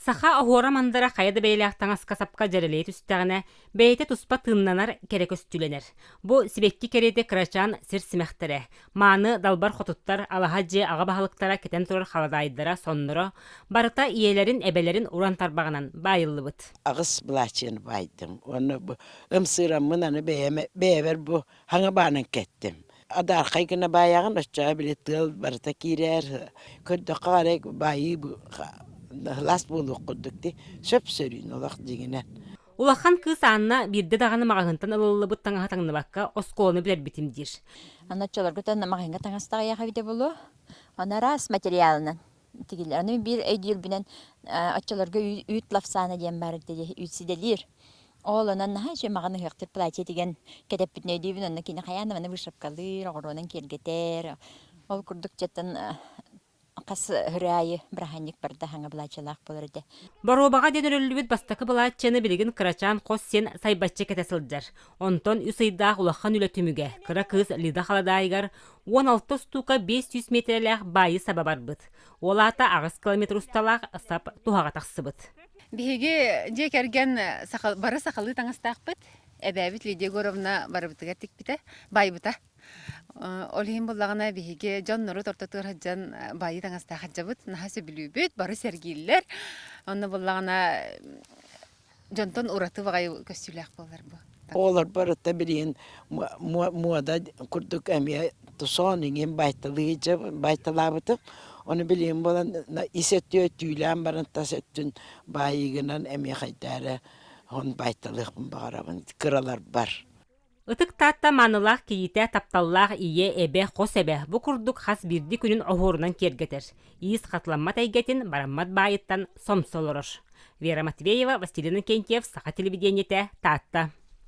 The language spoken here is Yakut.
Саха оһуора-мандара хайа да бэйэлээх таҥаска-сапка дьэрэлэйэ түстэҕинэ, бэйэтэ туспа тыыннанар, кэрэ көстүүлэнэр. Бу сибэкки кэриэтэ кырачаан сир симэхтэрэ, мааны далбар хотуттар, алаһа дьиэ аҕа баһылыктара кэтэн турар халадаайдара, сонноро, барыта ийэлэрин, эбэлэрин уран тарбаҕынан баайыллыбыт. Аҕыс былаачыйаны баайдым. Уонна бу ымсыыраммын аны бэйэм бэйэбэр бу хаҥа баанан кэттим. Адаархай гына баайаҕын, оччоҕо били тыал барыта киирэр, көрдөххө арай баайыы лас буолуох курдук дии, сөп-сөрүүн олох дьиҥинэн. Улахан кыыс Анна биирдэ даҕаны маҕаһыынтан ылыллыбыт таҥаһы таҥныбакка оскуоланы бүтэрбитим диир. Аны оччолорго маҕаһыыҥҥа таҥас таҕайах эбитэ буолуо. Аны араас материалынан тигиллэр. Аны биир өйдүүрбүнэн оччолорго үүт лапсаана диэн баар этэ дии, үүт сидэлиир. Ол онон наһаа үчүгэй маҕан ыһыахтыыр платье тигэн кэтэппитин өйдүүбүн, онно кини хайаан даҕаны вышивкалыыр, оҕуруонан киэргэтэр. Ол курдук дьэттэн хас ырыа аайы бырааһынньык барда хаҥа былааччалаах буолар этэ. Боруобаҕа диэн өрүллүбүт бастакы былааччыйаны билигин кырачаан хос сиэн сайбаччы кэтэ сылдьар. Онтон үс ыйдаах улахан үлэ түмүгэ, кыра кыыс Лида халадаайыгар 16 устуука 500 миэтэрэлээх баайы саба барбыт. Ол аата 8 километр усталаах сап туһаҕа тахсыбыт. Биһиги дьиэ кэргэн саха, бары сахалыы таҥастаахпыт. Эбээбит Лидия Егоровна барыбытыгар тикпитэ, байбыта. Ол иһин буллаҕына биһиги дьон-норуот ортотугар сылдьан баайыы таҥастаах сылдьабыт, наһаа сөбүлүүбүт, бары сэргииллэр. Онно буллаҕына дьонтон ураты баҕайы көстүүлээх буолар бу. Оҕолор барыта билигин муода курдук эмиэ тусоон иҥин байталыы байталаабытым. Ону билигин буолан ис өттү түүлээн баран тас өттүн баайыыгынан эмиэ хайдаары он байталыахпын баҕарабын кыраларбар. Ытык Таатта маанылаах кийиитэ, тапталлаах ийэ, эбэ, хос эбэ бу курдук хас биирдии күнүн оһуорунан киэргэтэр, иис хатыламмат эйгэтин бараммат баайыттан сомсо олорор. Вера Матвеева, Василий Иннокентьев, Саха телевидениетэ, Таатта.